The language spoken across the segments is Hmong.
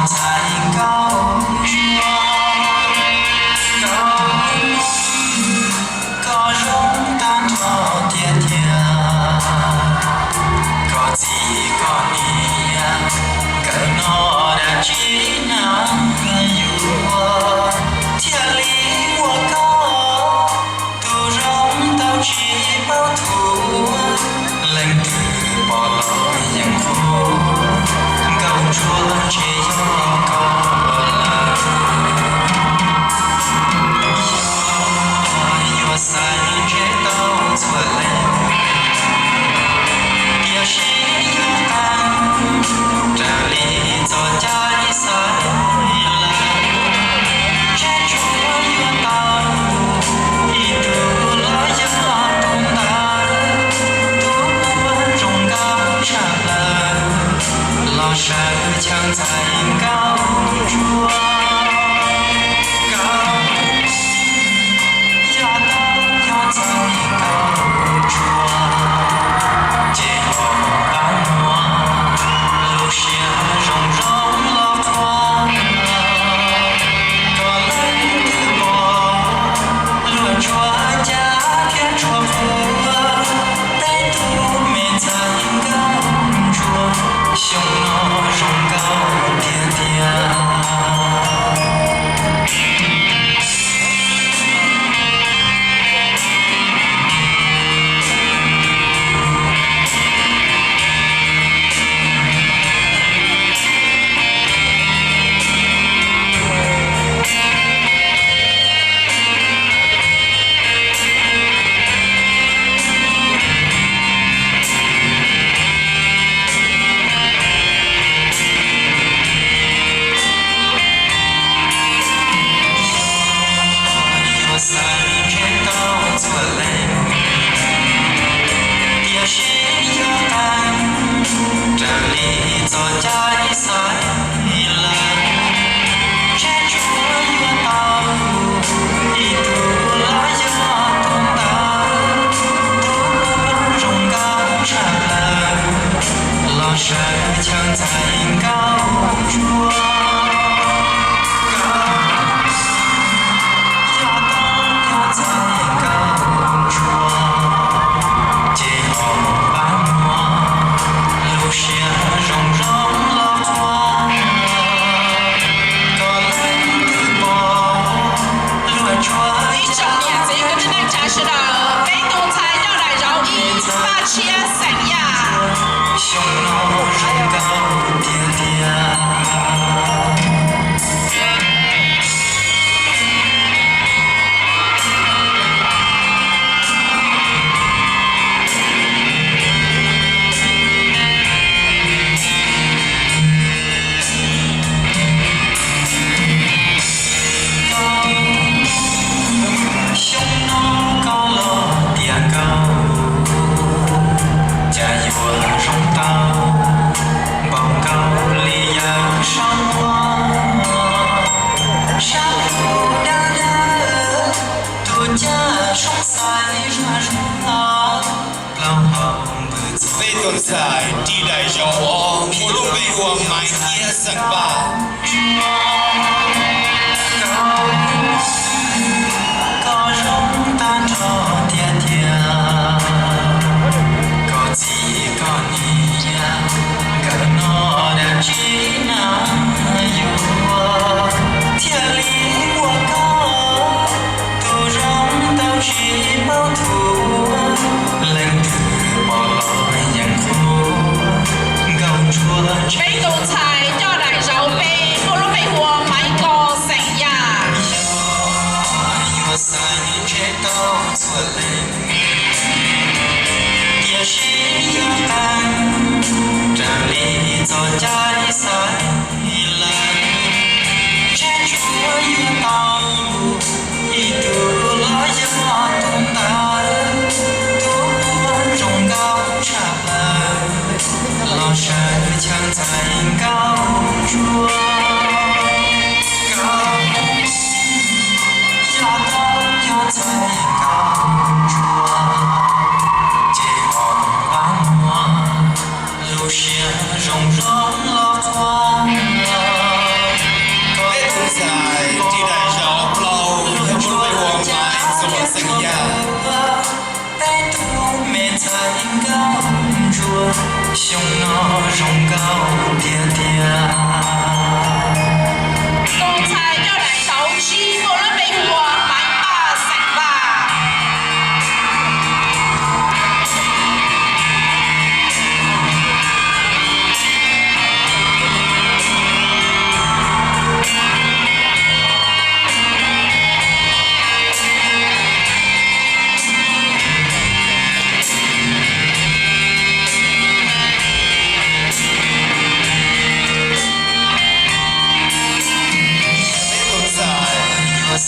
ntxhais nkauj ntsuab, koj zoo tag nrho tiag tiag. Koj txiv koj niam nkawd no dab tsi hnav yuav thiaj li ua koj tus zoo tau tsis paub thuav. Leej twg pom los yeej qhuas, nkauj ntsuab ntshe yog koj lawm. Yog yuav xaiv ntshe tau txhua leej, tiam sis yog qee raws li txoj cai xaiv lawm, ntshe tsuas yuav tau ib tug los yog tus ntawd, tus muaj zoo nkauj tshaj plaws los sawv chaw ntxhais nkauj ntsuab. Nkauj, yog tau yog ntxhais nkauj ntsuab, ces ua pab muab lub siab zoo zoo los qhuas. Koj leej twg pom luag tsuas cav thiab tsuas qhuas, peb tus me ntxhais nkauj ntsuab, xyoo no zoo nkauj tiag tiag. Yuav xaiv ntshe tau txhua leej, tiam sis yog qee raws li txoj cai xaiv lawm, ntshe tsuas yuav tau ib tug los yog tus ntawd, tus muaj zoo nkauj tshaj plaws los sawv chaw ntxhais nkauj ntsuab. Nkauj, yog tau yog ntxhais nkauj ntsuab, ces ua pab muab lub siab zoo zoo los qhuas. Koj leej twg pom luag tsuas. Ib tsoom niam txiv kwv tij neej tsa sawv daws, peb tus ntxhais coj daim zauv ib Vaj Tshiab xeem Yaj. Xyoo no zoo nkauj tiag tiag. Xyoo no koj los tiav nkauj, cas yuav zoo tau npaum nkaus li yawg sab muag, sab plhu dawb dawb, tus caj soob xaiv zuag zuag, plaub hau npws txog. Peb tus ntxhais ris daim zauv muaj lub npe hu ua Maiv Kiab xeem Vaj. Koj zoo tag nrho tiag tiag, koj txiv koj niam nkawd no dab tsi hnav yuav thiaj li ua koj tus zoo tau tsis paub thuav. Leej twg pom los yeej qhuas, nkauj ntsuab. Peb tus ntxhais coj daim zauv peb muaj lub npe hu ua Maiv Kos xeem Yaj. Yog yuav xaiv ntshe tau txhua leej, tiam sis yog qee raws li txoj cai xaiv no zoo nkauj tiag tiag. Tus ntxhais coj daim tauv tsib muaj lub npe hu ua Maiv Paj Xeem Vaj.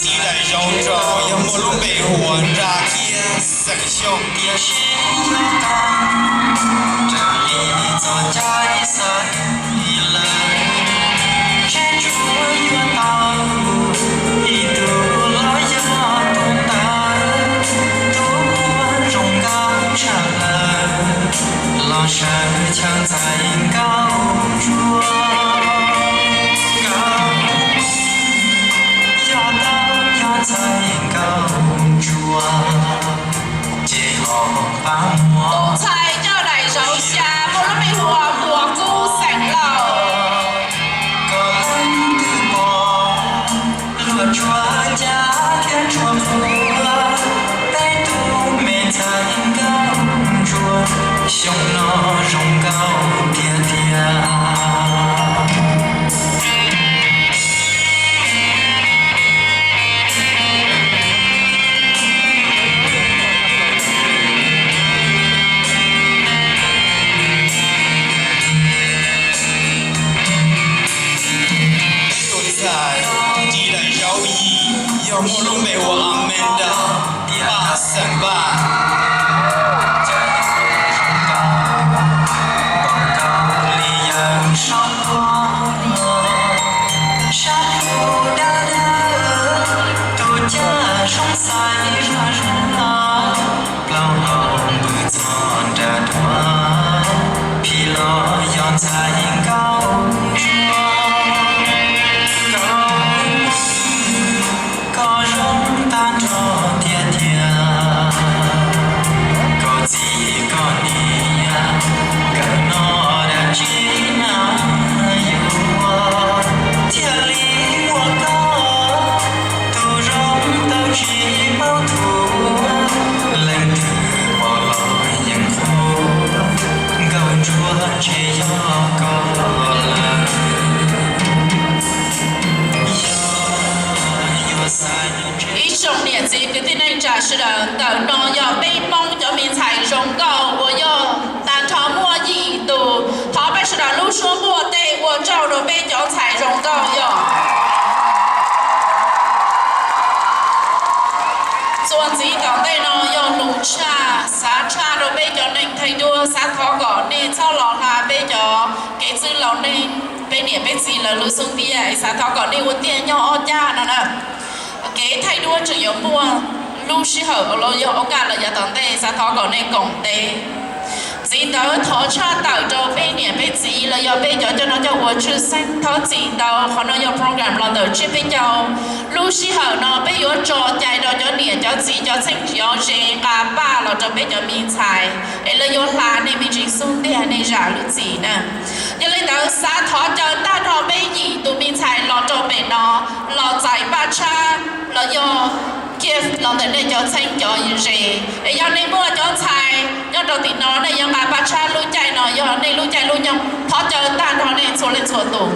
Ib daim zauv rau yog muaj lub npe hu ua Nra Kiab xeem Xyooj. Tiam sis yog tau raws li txoj cai xav lawm, ntshe tsuas yuav tau ib tug los yog tus ntawd, tus uas zoo nkauj tshaj plaws los sawv chaw ntxhais nkauj ntsuab. Nkauj, yog tau yog ntxhais nkauj ntsuab, ces ho pab muab. Tus ntxhais coj daim zauv xya muaj lub npe hu ua Muas Kub xeem Lauj. Kom leej twg pom luag tsuas cav thiab tsuas qhuas, peb tus me ntxhais nkauj ntsuab, xyoo no zoo nkauj tiag tiag. Ib tug ntxhais ris daim zauv yim yog muaj lub npe ua Amanda Paj Xeem Vaj. Sab plhu dawb dawb, tus caj zoo xaiv zog zog, plaub hau npws txog nram duav, phim los yog ntxhais nkauj ntsuab. Nkauj, koj zoo tag nrho tiag tiag, koj txiv koj niam nkawd noj dab tsi na yuav thiaj li muaj koj tus zoo tau tsis paub thuav. Leej twg pom los yeej qhuas, nkauj ntsuab ntshe yog koj lawm. Ib tsoom niam txiv kwv tij neej tsa sawv daws, ntawm no yog peb Hmoob cov me ntxhais zoo nkauj uas yog tag nrho muaj yim tus. Thov peb sawv daws lub suab npuaj tej ua tsaug rau peb cov ntxhais zoo nkauj yog. Txuas ntxiv tom ntej no yog lus tshaj, xav tshaj rau peb cov neeg thaij duab, xav thov kom nej txhob los hla peb cov kev txwj laus neeg, peb niam peb txiv lawv lub xub ntiag, xav thov kom nej ua tiag nyob ob cag no na. Kev thaij duab tseem yuav muaj lub sij hawm los yog ua kaj los yav tom ntej, xav thov kom nej koom tes. Txiv ntawd thov tshaj tawm rau peb niam peb txiv los yog peb cov coj noj coj ua tshwj xeeb thov txim ntau. Qhov no yog program los ntawm tsiab peb caug. Lub sij hawm no peb yuav tso cai rau cov niam cov txiv cov txheeb cov ze nqa paj los rau peb cov me ntxhais es lawv yuav hla nej me ntsis xub ntiag nej zam lub txim na. Yog li ntawd xav thov caw tag nrho peb yim tus me ntxhais los rau pem no los txais paj tshab los yog gift los ntawm nej cov txheeb cov ze. Es yog nej muaj cov ntxhais nyob rau tim no nej yuav nqa paj tshab lub caij no yog nej lub caij lub nyoog, thov caw tag nrho nej txhua leej txhua tus.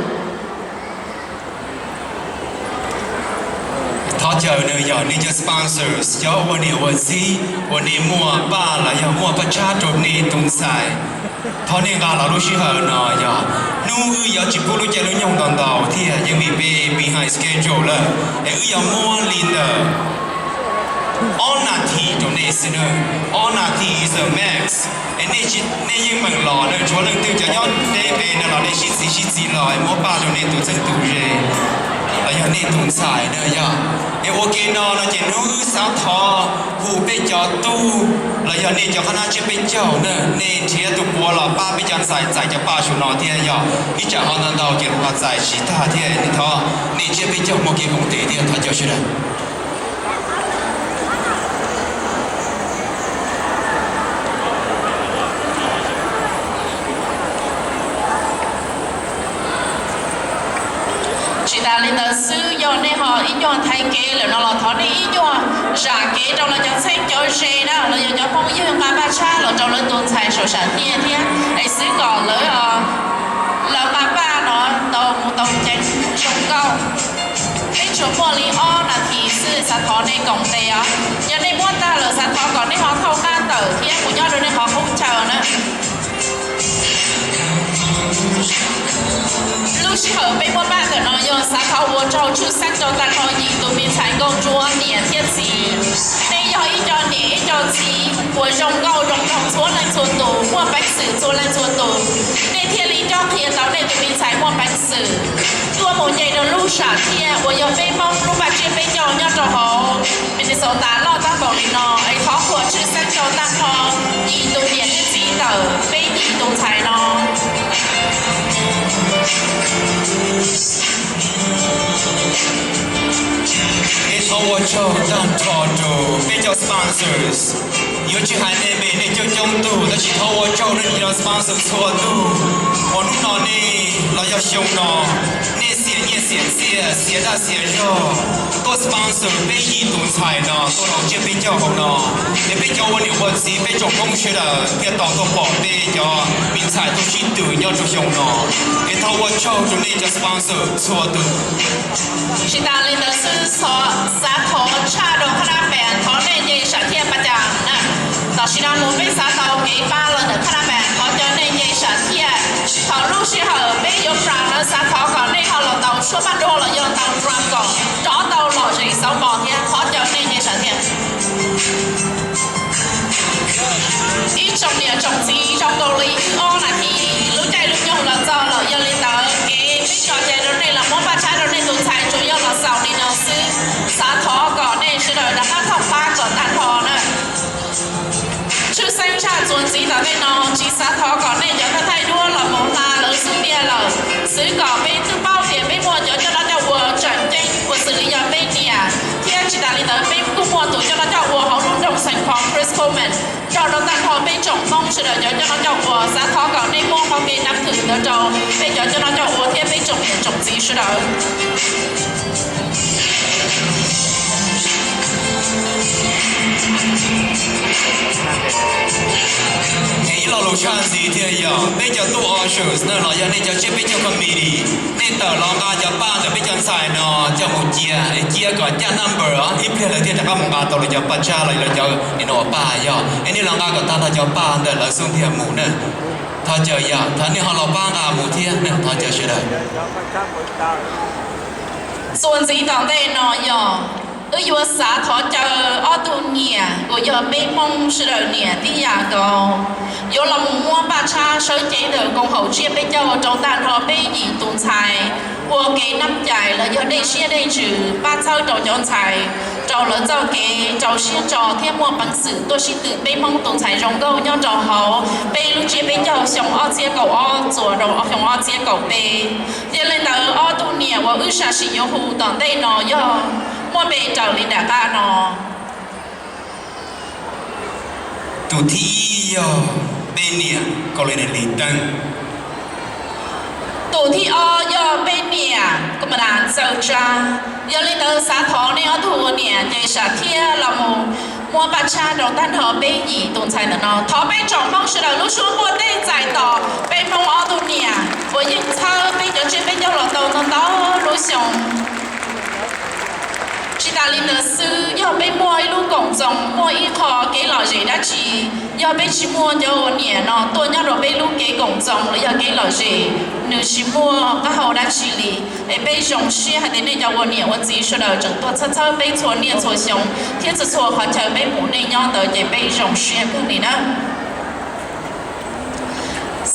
Thov caw nws yog nej cov sponsors, cov ua niam ua txiv uas nej muaj paj los yog muaj paj tshab rau nej tus ntxhais. Thov nej nqa los lub sij hawm no yog hnub wb yuav tsis pub lub caij lub nyoog ntau ntau thiab yeej vim peb behind schedule lawm, es wb yuav muab li ntawm ob nas this rau nej xwb na. Ob nas this is the max. Es nej tsis, nej yeej meem los na, tshuav leej twg cov nyob deb pem no los nej sib txis sib txis los es muab paj rau nej tus txheeb tus ze los yog nej tus ntxhais na yog. Es ua ke no no ces hnub wb xav thov hu peb cov tub los yog nej cov qhab nab tsiab peb caug na, nej nrhiav tus puav los pab peb cov ntxhais txais cov paj saum no thiab yog ib tsam ho ntau ntau ces los txais tsis tag thiab. Thov nej tsiab peb caug muaj kev koom tes thiab thov caw sawv daws. Tas li ntawd xwb, yog nej ho ib nyuag thaiv kev lawm no los thov nej ib nyuag zam kev rau lawv cov txheeb cov ze na, los yog cov phooj ywg nqa paj tshab los rau lawv tus ntxhais saum sam thiaj thiab es xwb kom lawv, lawv nqa paj no tau mus tau ceev zoo nkauj. Peb tsuas muaj li ob nas this xwb, xav thov nej koom tes os. Yog nej muab tag lawm xav thov kom nej ho thauj qab tawm thiab mus nyob rau nej qhov qub chaw na. Lub sij hawm peb muab paj ntawm no yog xav thov ua tsaug tshwj xeeb rau tag nrho yim tus me ntxhais nkauj ntsuab niam thiab txiv. Nej yog ib co niam ib co txiv uas zoo nkauj zoo nraug txhua leej txhua tus, muaj peev xwm txhua leej txhua tus, nej thiaj li cob qhia tau nej tus me ntxhais muaj peev xwm tuaj mus nce rau lub sam thiaj uas yog peb Hmoob lub paj tsiab peb caug nyob rau hauv Minnesota loj tag npaum li no. Es thov qhuas tshwj xeeb rau tag nrho yim tus niam thiab txiv ntawm peb yim tus ntxhais no. Es thov ua tsaug tag nrho rau peb cov sponsors. Yuav tsis hais nej npe, nej coob coob tug, tab sis thov ua tsaug rau nej cov sponsor txhua tug uas hnub no nej los yog xyoo no nej xiam nyiaj xiam txiaj, xiam dag xiam zog tuaj sponsor peb yim tus ntxhais no tuaj rau tsiab peb caug hauv no. Es peb cov ua niam ua txiv, peb tsoom Hmoob sawv daws thiaj tau tuaj pom peb cov me ntxhais tuaj sib tw nyob rau xyoo no. Es thov ua tsaug rau nej cov sponsor txhua tus. Tsis tas li ntawd xwb, xav thov tshaj rau Canada, thov nej nce sam thiaj pab cas na. Tam sim no mus peb xav tau kev pab los ntawm Canada, thov caw nej nce sam thiaj. Thaum lub sij hawm peb yuav pram lawv xav thov kom nej ho los tau suab paj nruag los yog tau drum kom rov tau lom zem xauv mos thiab, thov caw nej nce sam thiaj. Ib tsoom niam tsoom txiv, zoo nkaus li wb ob nas this lub caij lub nyoog los txog lawm, yog li ntawd kev peb tso cai rau nej los muab paj tshab rau nej tus ntxhais tsuas yog los xaus li no xwb. Xav thov kom nej sawv daws rov qab thov pab kom tag nrho na. Tshwj xeeb zaj txuas ntxiv tom ntej no tsis xav thov kom nej cov thawj thaij duab los mus hla lawv xub ntiag lawm, xwv kom peb twb paub tias peb muaj cov coj noj coj ua tseem ceeb uas xws li yog peb niam, thiab tsis tas li ntawd peb kuj muaj tus coj noj coj ua hauv lub nroog Saint Paul, Chris Coleman, nrog rau tag nrho peb tsoom Hmoob sawv daws cov coj noj coj ua. Xav thov kom nej muab qhov kev nab thwm ntawd rau peb cov coj noj coj ua thiab peb tsoom niam tsoom txiv sawv daws. Ib lo lus tshaj ntxiv thiaj yog peb cov tub ushers na los yog nej cov tsiab peb caug committee, nej tawm los nqa cov paj ntawm peb cov ntxhais no coj mus cia, es cia kom caj number os, ib pliag lawv thiaj rov qab mus nqa tau lawv cov paj tshab los lawv cov nim no uas paj yog, es nej los nqa kom tag nrho cov paj ntawm lawv xub ntiag mus na. Thov caw yog, thov nej ho los pab nqa mus thiab na, thov caw sawv daws. Txuas ntxiv tom ntej no yog wb yuav xav thov caw ob tug niam uas yog peb Hmoob sawv daws niam tib yam nkaus, yuav los mus muab paj tshab sawv cev ntawm koom haum tsiab peb caug rau tag nrho peb yim tus ntxhais, ua kev nab cais los yog dej siab dej ntsws pab txhawb rau cov ntxhais, rau lawv txoj kev rau siab ntso thiab muaj peev xwm tuaj sib tw peb Hmoob tus ntxhais zoo nkauj nyob rau hauv peb lub tsiab peb caug xyoo ob txhiab kaum ob txuas rau xyoo ob txhiab kaum peb. Yog li ntawd ob tug niam uas wb sam sim yuav hu tom ntej no yog muaj npe raws li nram qab no. Tus thib ib yog peb niam Kaus Lis Lis Teeb. Tus thib ob yog peb niam Kaus Mas Nas Ntxawg Tsab. Yog li ntawd xav thov nej ob tug ua niam ces sam thiaj los mus muab paj tshab rau tag nrho peb yim tus ntxhais ntawm no. Thov peb tsoom Hmoob sawv daws lub suab muaj tej txais tos peb Hmoob ob tug niam uas yeej txhawb peb cov tsiab peb caug los tau ntau ntau lub xyoo. Tsis tas li ntawd xwb, yog peb muaj ib lub koom txoos, muaj ib qho kev lom zem dab tsi, yog peb tsis muaj cov ua niam no tuaj nyob rau peb lub kev koom txoos los yog kev lom zem, nws tsis muaj qab hau dab tsi li. Es peb zoo siab hais tias nej cov ua niam ua txiv sawv daws tseem tuaj txhawb txhawb peb txhua niaj txhua xyoo thiab txhua txhua qhov chaw peb mus nej nyob ntawd ces peb zoo siab kawg li na.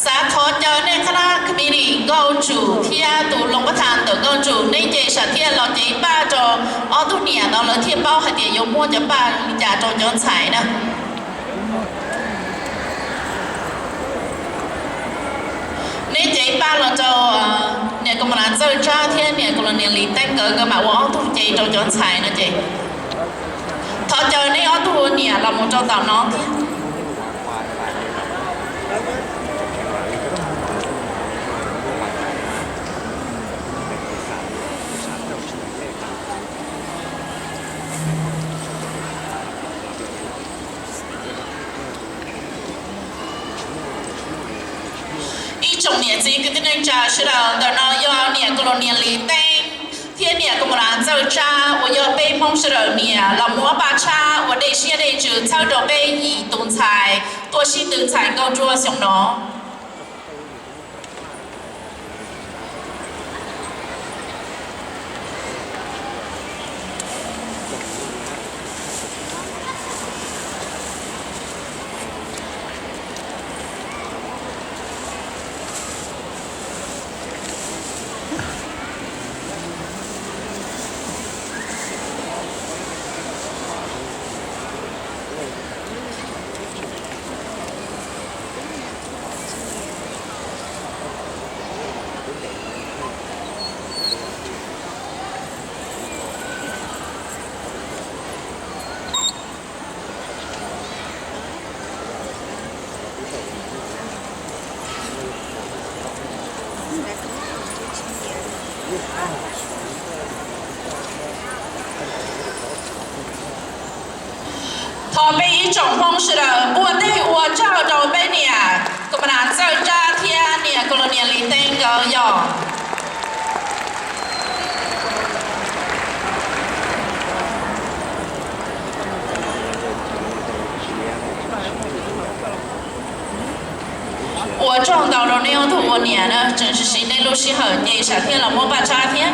Xav thov caw nej qhab lab committee nkauj ntsum thiab tus loos pab tha ntawm nkauj ntsum, neb nce sam thiaj los cev paj rau ob tug niam no lawv thiaj paub hais tias yuav muab cov paj li cas rau cov ntxhais na. Neb cev paj los rau niam Kaus Mas Nas Ntxawg Tsab thiab niam Kaus Lis Lis Teeb nkawd, nkawd mam ua ob tug cev rau cov ntxhais no ces thov caw neb ob tug ua niam los mus rau tom no thiab. Tsoom niam txiv kwv tij neej tsa sawv daws, ntawm no yog niam Kaus Laus Nias Lis Teeb thiab niam Kaus Mos Nas Ntxawj Tsab uas yog peb Hmoob sawv daws niam los muab paj tshab ua dej siab dej ntsws txhawb rau peb yim tus ntxhais tuaj sib tw ntxhais nkauj ntsuab xyoo no. Thov peb ib tsoom Hmoob sawv daws npuaj tes ua tsaug rau peb niam Kaus Mos Nas Ntxawj Tsab thiab niam Kaus Laus Nias Lis Teeb nkawd yog. Ua tsaug ntau rau nej ob tug ua niam na, tseem siv nej lub sij hawm ces sam thiaj los muab paj tshab thiab.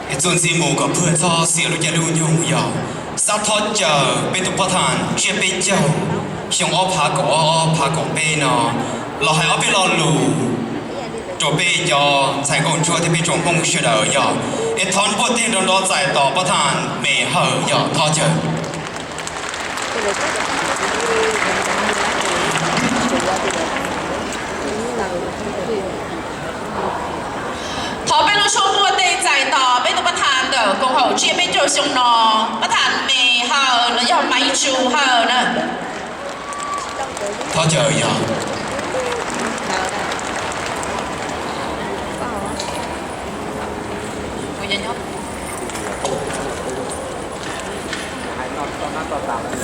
Es txuas ntxiv mus kom pawg txog xiam lub caij lub nyoog yog xav thov caw peb tus pov thas tsiab peb caug xyoo ob phav kaum ob ob phav kaum peb no los hais ob peb lo lus rau peb cov ntxhais nkauj ntsuab thiab peb tsoom Hmoob sawv daws yog, es thov npuaj tes nrov nrov txais tos pov thas Me Hawj yog thov caw. Thov peb lub suab npuaj tes txais tos peb tus pov thas ntawm koom haum tsiab peb caug xyoo no, pov thas Me Hawj los yog Maiv Tsu Hawj na. Thov caw yog.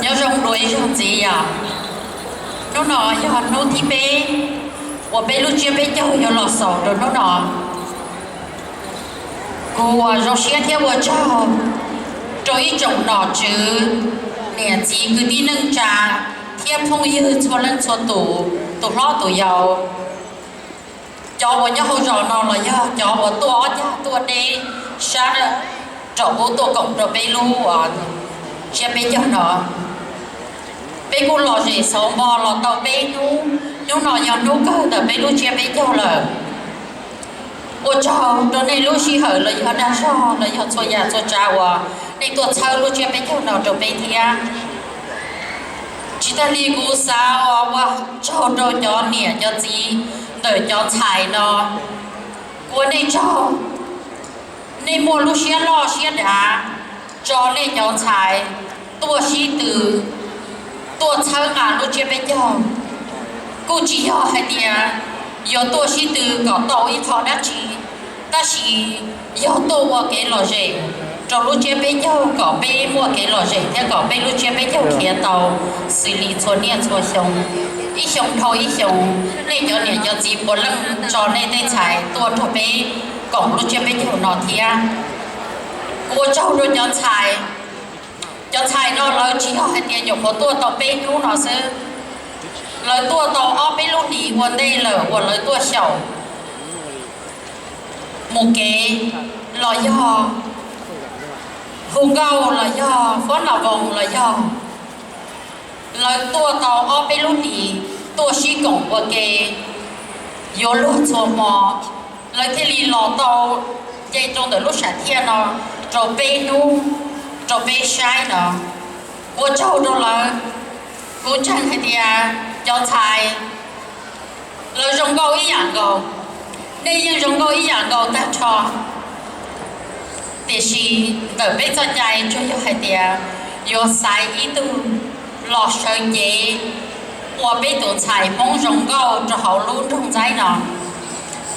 Nyob zoo dua ib zaug ntxiv yom. Hnub no yog hnub thib peb uas peb lub tsiab peb caug yuav los xaus rau hnub no. Kuv ua zoo siab thiab ua tsaug rau ib tsoom nom tswv, niam txiv kwv tij neej tsa thiab phooj ywg txhua leej txhua tus, tus hlob tus yau. Cov uas nyob hauv zos no los yog cov uas tuaj ob cag tuaj deb sab rau kuv tuaj koom rau peb lub tsiab peb caug no. Peb kuj lom zem xauv npo los tau peb hnub, hnub no yog hnub kawg ntawm peb lub tsiab peb caug lawm. Ua tsaug rau nej lub sij hawm los yog dag zog los yog txhua yam txhua tsav uas nej tuaj txhawb lub tsiab peb caug no rau peb thiab. Tsis tag li kuv xav ua tsaug rau cov niam cov txiv ntawm cov ntxhais no, ua nej tsaug, nej muaj lub siab loj siab dav tso nej cov ntxhais tuaj sib tw, tuaj txhawb nqa lub tsiab peb caug. Kuj tsis yog hais tias yuav tuaj sib tw kom tau ib qho dab tsi, tab sis yog tuaj ua kev lom zem rau lub tsiab peb caug kom peb muaj kev lom zem thiab kom peb lub tsiab peb caug khiav tau xws li txhua niaj txhua xyoo, ib xyoo dhau ib xyoo. Nej cov niam cov txiv puav leej tso nej tej ntxhais tuaj nrog peb koom lub tsiab peb caug no thiab. Ua tsaug rau cov ntxhais. Cov ntxhais no lawv tsis yog hais tias nyuam qhuav tuaj tau peb hnub no xwb, lawv tuaj tau ob peb lub hlis ua ntej lawm uas lawv tuaj xyaum mus kev los yog hu nkauj los yog fob noj voos los yog lawv tuaj tau ob peb lub hlis tuaj sib koom ua ke yuav luag txhua hmo, lawv thiaj li los tau nce rau ntawm lub sam thiaj no rau peb hnub, rau peb saib no. Ua tsaug rau lawv. Kuv ntseeg hais tias cov ntxhais lawv zoo nkauj ib yam nkaus, nej yeej zoo nkauj ib yam nkaus tag nrho. Tiam sis ntawm peb txoj cai tsuas yog hais tias yuav xaiv ib tug los sawv cev ua peb tus ntxhais Hmoob zoo nkauj rau hauv lub nroog Ntxaib no.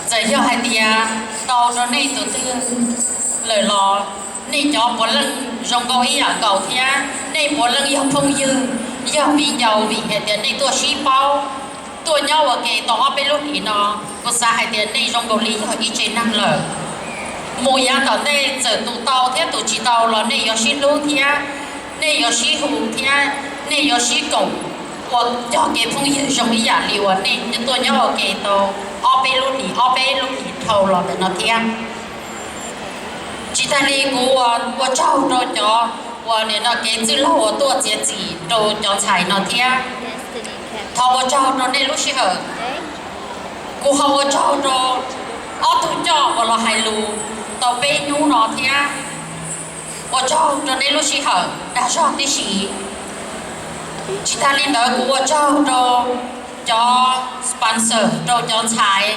Txawm yog hais tias tau rau nej tus twg lawm los nej cov puav leej zoo nkauj ib yam nkaus thiab nej puav leej yog phooj ywg, yog viv ncaus vim hais tias nej tuaj sib paub. Tuaj nyob ua ke tau ob peb lub hlis no, kuv xav hais tias nej zoo nkaus li yog ib tsev neeg lawm. Mus yav tom ntej txawm tus tau thiab tus tsis tau los nej yuav sib hlub thiab, nej yuav sib hu thiab, nej yuav sib koom ua cog kev phooj ywg zoo ib yam li uas nej tuaj nyob ua ke tau ob peb lub hlis, ob peb lub hlis dhau los ntawm no thiab. Tsis tas li kuv ua tsaug rau cov uas nim no kev txwj laug uas tuaj txiav txim rau cov ntxhais no thiab. Thov ua tsaug rau nej lub sij hawm. Kuv ho ua tsaug rau ob tug coj uas los hais lus tau peb hnub no thiab. Ua tsaug rau nej lub sij hawm dag zog tib si. Tsis tas li ntawd kuv ua tsaug rau cov sponsor, rau cov ntxhais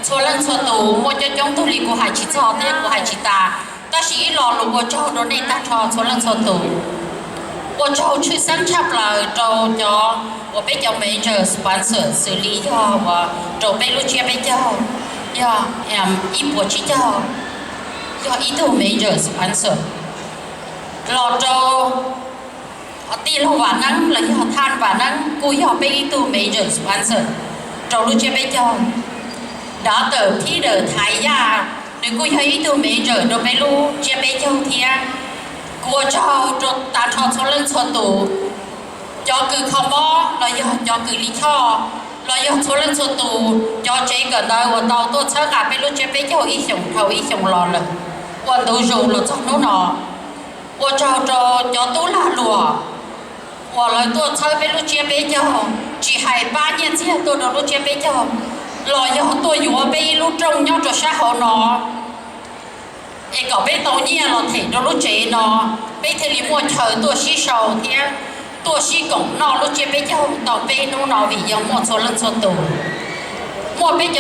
txhua leej txhua tus, muaj coob coob tug li kuv hais tsis txog thiab kuv hais tsis tas, tab sis ib lo lus ua tsaug rau nej tag nrho txhua leej txhua tus. Ua tsaug tshwj xeeb tshaj plaws rau cov uas peb cov major sponsor xws li yog uas rau peb lub tsiab peb caug, yog ib puas tsib caug, yog ib tug major sponsor. Los rau tij laug Vam Neeb los yog Thaj Vam Neeb kuj yog peb ib tug major sponsor rau lub tsiab peb caug. Doctor Peter Thaiv Yaj, nws kuj yog ib tug major rau peb lub tsiab peb caug thiab. Kuv ua tsaug rau tag nrho txhua leej txhua tus, cov kws kho mob los yog cov kws li choj, los yog txhua leej txhua tus, cov tsev kawm ntawv uas tau tuaj txhawb nqa peb lub tsiab peb caug ib xyoos dhau ib xyoos los lawm, ua ntu zus los txog hnub no. Ua tsaug rau cov tub lag luam uas lawv tuaj txhawb peb lub tsiab peb caug, tsis hais pab nyiaj txiag tuaj rau lub tsiab peb caug, los yog tuaj yuav peb ib lub rooj nyob rau sab hauv no, es kom peb tau nyiaj los them rau lub tsev no, peb thiaj li muaj chaw tuaj sib sau thiab tuaj sib koom noj lub tsiab peb caug tau peb hnub no vim yog muaj txhua leej txhua tus. Muaj peb cov